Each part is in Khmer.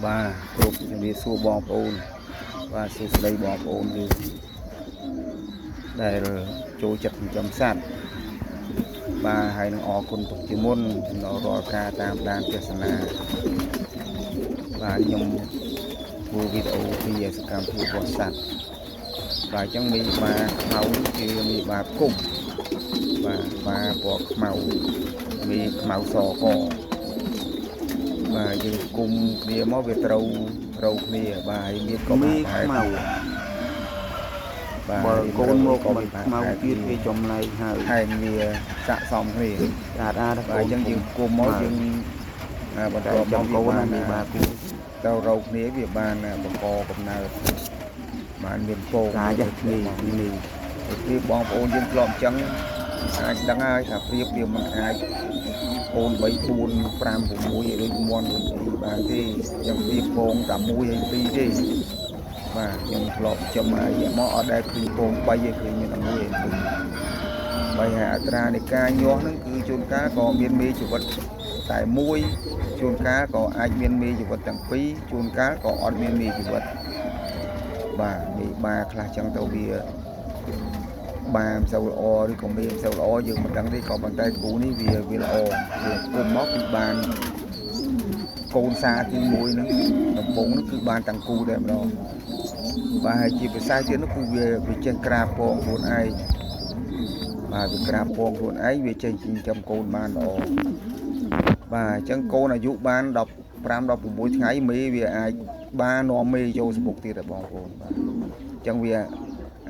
បាទគ្រប់ជំរាបសួរបងប្អូនបាទសួស្តីបងប្អូនយើងដែលចូលចិត្តចិញ្ចឹមសត្វបាទហើយនឹងអរគុណទុកជាមុនសម្រាប់រាល់ការតាមដានទស្សនាបាទខ្ញុំធ្វើវីដេអូពីសកម្មភាពរបស់សត្វបាទអញ្ចឹងមីបាខ្មៅគឺមីបាគុំបាទបាពណ៌ខ្មៅមីខ្មៅសកបាទយើងគុំគ្នាមកវាត្រូវត្រូវគ្នាបាទហើយមានក៏ មី បាទ ខ្មៅ បាទ បើកូនមក ក៏ មិនខ្មៅទៀតវាចម្លែកហើយ ថែមវាស័កសមគ្នា អាតអាត បាទអញ្ចឹងយើងគុំមកយើងអាបន្ តែ ទាប់ ចំ មក កូន វាបាន ណាមីបាគូ ទៅរកគ្នាវាបានបង្កកំណើតបានមានពង កាយនេះនេះ ពីបងប្អូនយើងធ្លាប់អញ្ចឹងអាចដឹងហើយថាព្រៀបវាមិនអាចកូន3 4 5 6ឬមន់ដូចអីបានទេអញ្ចឹងវាពងតែ1ហើយ2ទេបាទខ្ញុំធ្លាប់ចំអាយមកអត់ដែលឃើញពង3ទេឃើញមានតែ1ហើយ2បីហើយអត្រានៃការញាស់ហ្នឹងគឺជួនកាលក៏មានមេជីវិតតែមួយជួនកាលក៏អាចមានមេជីវិតទាំងពីរជួនកាលក៏អត់មានមេជីវិតបាទមេបាខ្លះចឹងទៅវា បាមិនសូវល្អឬក៏មេមិនសូវល្អយើងមិនដឹងទេក៏ប៉ុន្តែគូនេះវាវាល្អវាគុំមកគឺបានកូនសាទី1ហ្នឹងដំបងហ្នឹងគឺបានទាំងគូតែម្ដងបាទហើយជាពិសេសទៀតនោះគឺវាវាចេះក្រាបពងខ្លួនឯងបាទវាក្រាបពងខ្លួនឯងវាចេះចិញ្ចឹមកូនបានល្អបាទអញ្ចឹងកូនអាយុបាន15 16ថ្ងៃមេវាអាចបាននាំមេចូលសម្បុកទៀតដែរបងប្អូនបាទអញ្ចឹងវា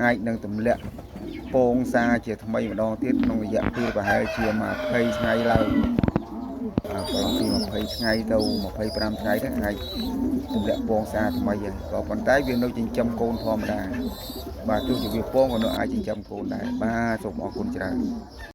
អាចនឹងទម្លាក់ ពងសាជាថ្មីម្ដងទៀតក្នុងរយៈពេលប្រហែលជា20ថ្ងៃឡើងអាប្រឡងពី20ថ្ងៃទៅ25ថ្ងៃទៅអាចទម្លាក់ពងសាថ្មីហើយក៏ប៉ុន្តែវានៅចិញ្ចឹមកូនធម្មតាបាទទោះជាវាពងក៏នៅអាចចិញ្ចឹមកូនដែរបាទសូមអរគុណច្រើន។